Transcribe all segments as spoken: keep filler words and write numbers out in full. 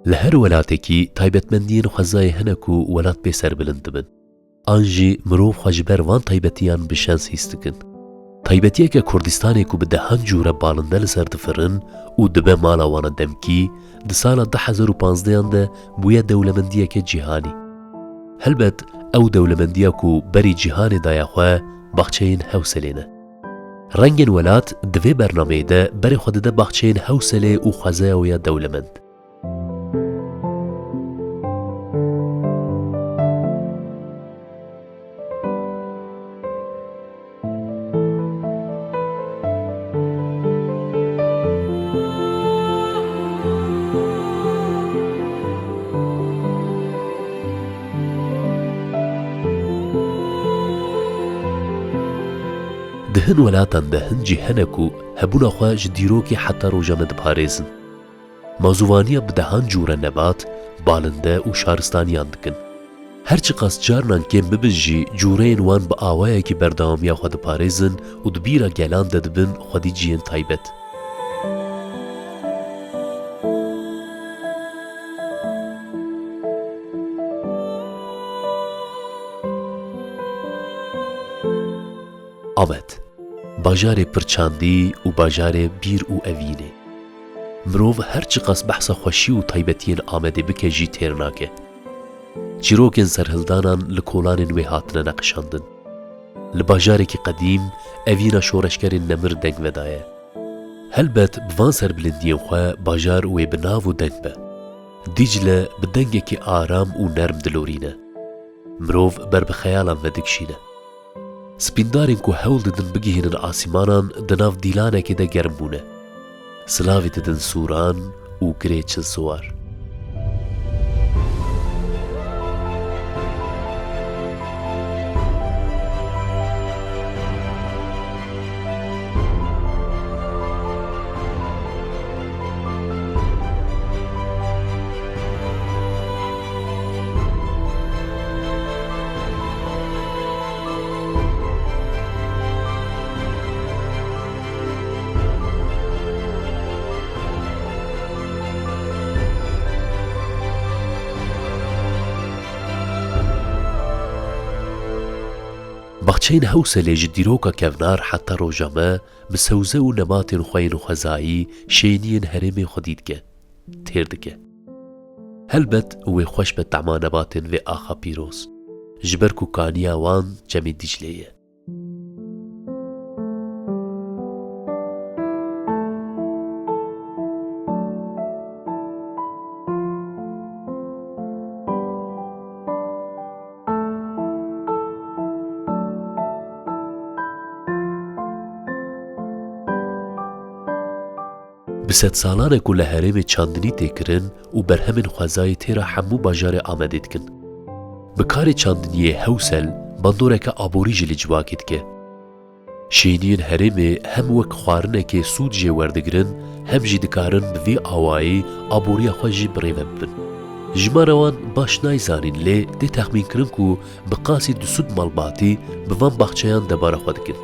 Li her welatekî taybetmendiyên xwezayê hene ku welat pê serbilind dibin. An jî mirov xwe ji ber van taybetiyan bi şens hîs dikin. Taybetiyeke Kurdistanê ku bi dehan cûre balinde li ser difirin û dibe mala wana demkî, di sala du hezar û panzdehan de bûye dewlemendiyeke cîhanî. Helbet ew dewlemendiya ku berî cîhanê daye xwe, baxçeyên Hewselê ne. Rengên Welat di vê bernameyê de berê xwe dide baxçeyên Hewselê û xwezaya wê ya dewlemend. Di hin welatan de hin cî hene ku hebûna xwe ji dîrokê heta roja me diparêzin. Mazûvaniya bi dehan cûre nebat, balinde û şaristaniyan dikin. Her çiqas carinan kêm bibin jî, cûreyên wan bi awayekî berdewamiya xwe diparêzin û di bîra gelan de dibin xwedî cihên taybet. Amed, bajarê pir çandî û bajarê bîr û evînê. Mirov her çiqas behsa xweşî û taybetiyên Amedê bike jî têr nake. Çîrokên serhildanan li kolanên wê hatine neqişandin. Li bajarekî qedîm, evîna şoreşgerên nemir deng vedaye. Helbet bi van serbilindiyên xwe bajar wê bi nav û deng be. Dîcle bi dengekî aram û nerm dilorîne. Mirov ber bi xeyalan vedikişîne. Spîndarên ku hewl didin bigihînin asîmanan di nav dîlanekê de germ bûne. Silavê didin sûran û girê çil siwar. Baxçeyên Hewselê ji dîroka kevnar heta roja me bi sewze û nebatên xwe yên xwezayî şêniyên herêmê xwedî dike, têr dike. Helbet wê xweş be tema nebatên vê axa pîroz, ji ber ku kaniya wan Çemê Dîclê ye. Bi sedsalan e ku li herêmê çandinî tê kirin û berhemên xwezayê têra hemû bajarê Amedê dikin. Bi karê çandiniyê Hewsel bandoreke aborî jî li civakê dike. Şêniyên herêmê hem wek xwarinekê sûd jê werdigirin, hem jî dikarin bi vî awayî aboriya xwe jî birêve bibin. Jimara wan baş nayzanîn, lê tê texmînkirin ku bi qasî du sed malbatî bi van baxçeyan debara xwe dikin.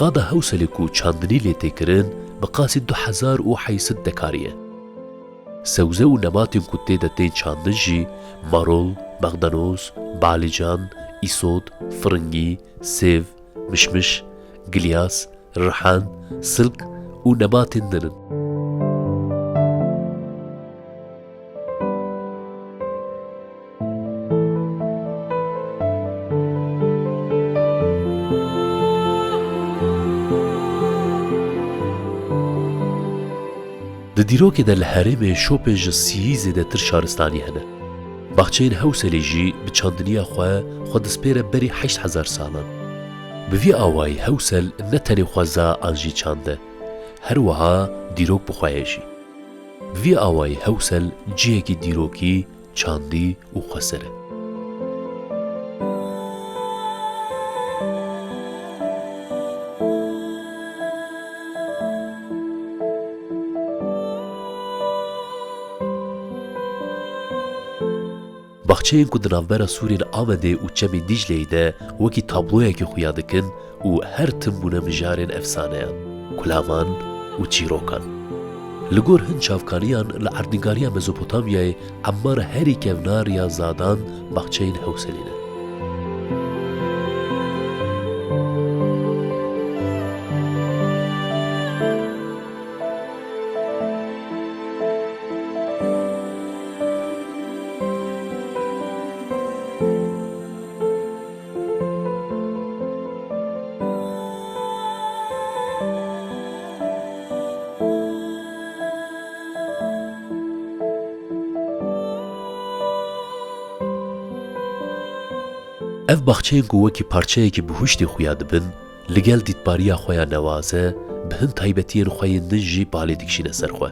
Qada Hewselê ku çandinî lê tê kirin, bi qasî du hezar û heyt sed dekarî ye. Sewze û nebatên ku tê de tên çandin jî marol, mexdanoz, balican, îsot, firingî, sêv, mişmiş, gilyas, rihan, silk û nebatên din in. Di dîrokê de li herêmê şopên ji sîyî zêdetir şaristanî hene. Baxçeyên Hewselê jî bi çandiniya xwe, xwe dispêre berî heşt hezar salan. Bi vî awayî Hewsel ne tenê xweza an jî çand e, her wiha dîrok bi xwe ye jî. Bi vî awayî Hewsel cihekî dîrokî, çandî û xweser e. Baxçeyên ku di navbera sûrên Amedê û Çemê Dîcleyê de wekî tabloyekê xuya dikin û her tim bûne mijarên efsaneyan, kulaman û çîrokan. Li gor hin çavkaniyan li erdnîgariya Mezopotamyayê emmara herî kevnar ya zadan baxçeyên Hewselê ne. Ev baxçeyên ku wekî parçeyekî bihuştê xuya dibin, li gel dîtbariya xwe ya newaze, bi hin taybetiyên xwe yên din jî balê dikişîne ser xwe.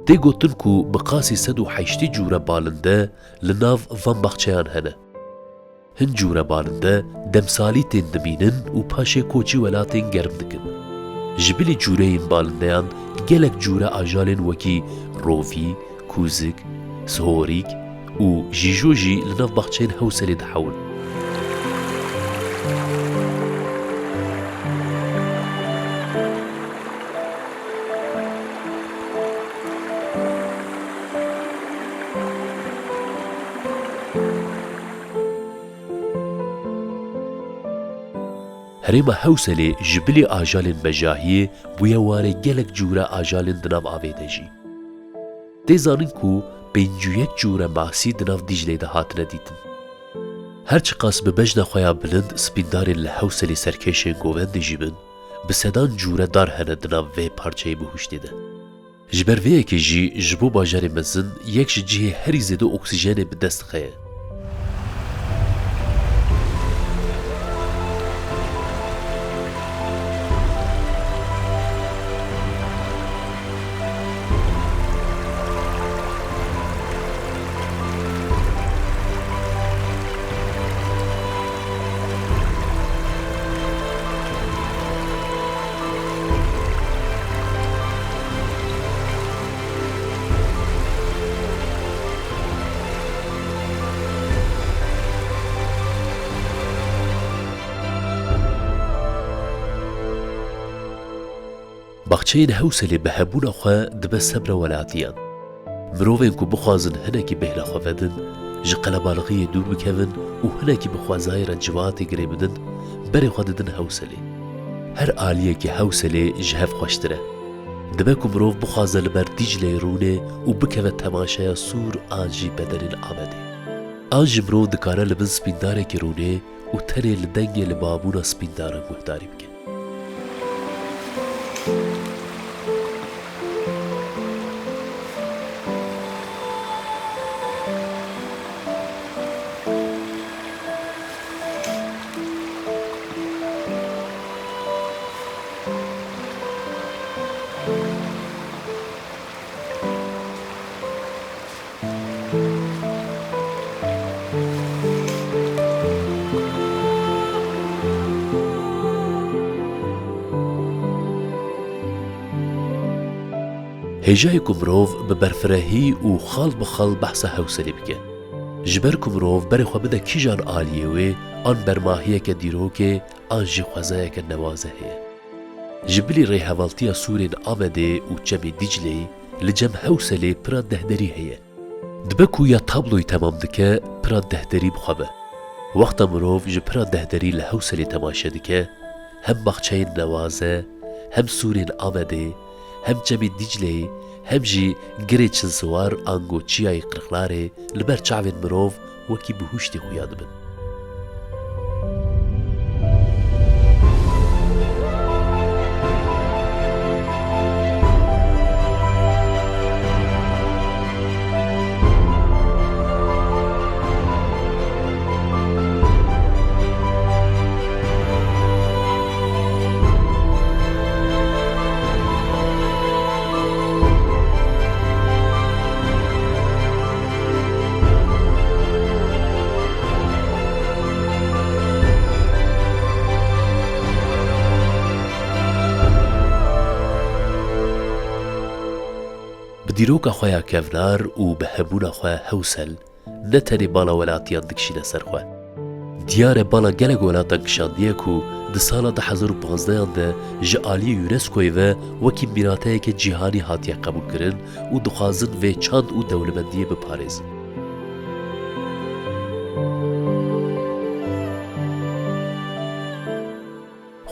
Tê gotin ku bi qasî sed û heştê cûre balinde li nav van baxçeyan hene. Hin cûre balinde demsalî tên dimînin û paşê koçî welatên germ dikin. Ji bilî cûreyên balindeyan gelek cûre ajalên wekî rovî, kûzik, sihorîk û jîjo jî li nav baxçeyên Hewselê dihewin. Herêma Hewselê ji bilî ajalên mejahiyê bûye warê gelek cûre ajalên di nav avê de jî. Tê zanîn ku pêncî û yek cûre masî di nav Dîcleyê de hatine dîtin. Her çiqas bi bejna xwe ya bilind spîndarên li Hewselê serkêşên govendê jî bin, bi sedan cûre dar hene di nav vê parçeyê bihuştê de. Ji ber vê yekê jî ji bo bajarê mezin yek ji cihê herî zêde oksîjenê bi dest xeye. Baxçeyên Hewselê bi hebûna xwe dibe sebra welatiyan. Mirovên ku bixwazin hinekî bêhna xwe vedin, ji qelebalixiyê dûr bikevin û hinekî bi xwezayê re civatê girê bidin, berê xwe didin Hewselê. Her aliyekî Hewselê ji hev xweştir e. Dibe ku mirov bixwaze li ber Dîcleyê rûnê û bikeve temaşeya sûr an jî bedenên Amedê. An jî mirov dikare li bin spîndarekî rûnê û tenê li dengê libabûna spîndaran guhdarî bike. Hêjayê ku mirov bi berfirehî û xal bi xal behsa Hewselê bike. Ji ber ku mirov berê xwe bide kîjan aliyê wê, an bermahiyeke dîrokê, an jî xwezayeke newaze heye. Ji bilî rêhevaltiya sûrên Amedê û Çemê Dîcleyê li cem Hewselê pira dehderî heye. Dibe ku ya tabloyî temam dike, pira dehderî bi xwe be. Wexta mirov ji pira dehderî li Hewselê temaşe dike, hem baxçeyên newaze, hem sûrên Amedê, hem Çemê Dîcleyê, hem jî Girê Çilsiwar ango Çiyayê Qirxlarê li ber çavên mirov wekî bihuştî xuya dibin. Bi dîroka xwe ya kevnar û bi hebûna xwe Hewsel, ne tenê bala welatiyan dikişîne ser xwe. Diyar e bala gelek welatan kişandiye ku di sala du hezar û panzdehan de ji aliyê UNESCOyê ve wekî mîrateyeke cîhanî hatiye qebûlkirin û dixwazin vê çand û dewlemendiyê biparêzin.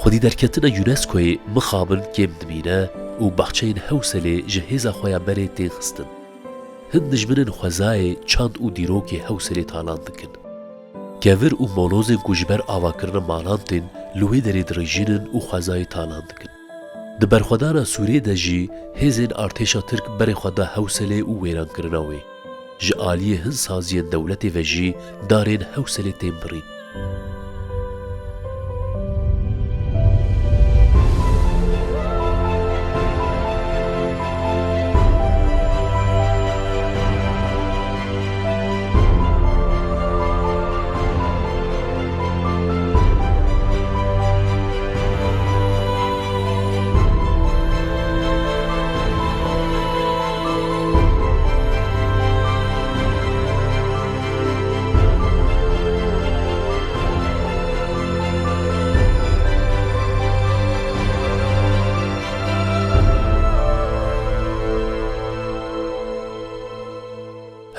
Xwedî derketina UNESCOyê mixabin kêm dimîne û baxçeyên Hewselê ji hêza xwe ya berê tên xistin. Hin dijminên xwezayê çand û dîrokê Hewselê talan dikin. Kevir û molozên ku ji ber avakirina malan tên li wê derê dirêjînin û xwezayê talan dikin. Di berxwedana Sûriyê de jî hêzên artêşa Tirk berê xwe da Hewselê û wêrankirina wê. Ji aliyê hin saziyên dewletê ve jî darên Hewselê tên birîn.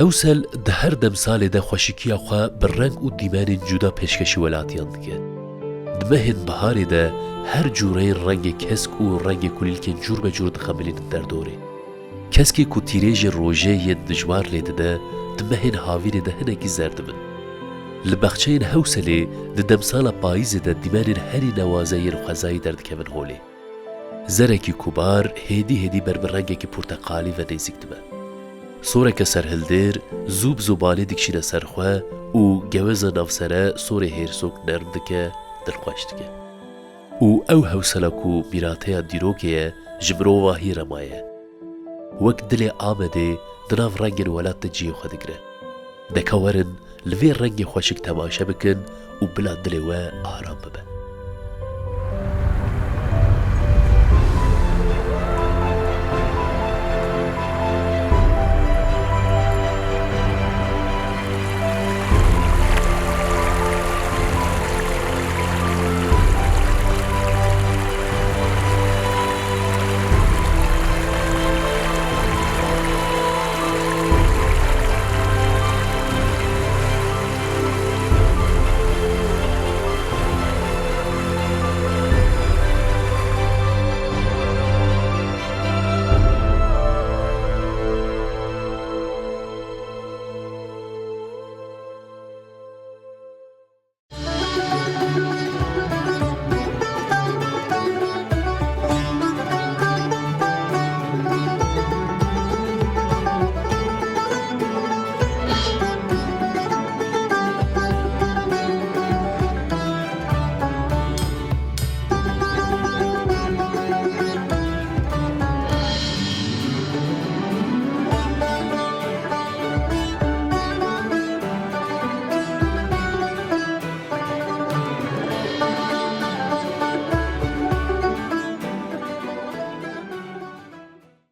Hewsel di her demsalê de xweşikiya xwe bi reng û dîmenên cuda pêşkêşî welatiyan dike. Di mehên biharê de her cûreyên rengê kesk û rengê kulîlkên cûr be cûr dixemilînin derdorê. Keskê ku tîrêjê rojê yên dijwar lê dide, di mehên havînê de hinekî zer dibin. Li baxçeyên Hewselê di demsala payîzê de dîmenên herî newaze yên xwezayî derdikevin holê. Zerekî kubar hêdî hêdî ber bi rengekî porteqalî ve nêzîk dibe. Soreke serhildêr zû bi zû balê dikişîne ser xwe û geweza navsere sorê hêrsok nerm dike, dilxweş dike. Û ew hewsela ku mîrateya dîrokê ye, ji mirovahî re maye. Wek dilê Amedê di nav rengên welat de cihê xwe digire. De ka werin li vê rengê xweşik temaşe bikin û bila dilê we aram bibe.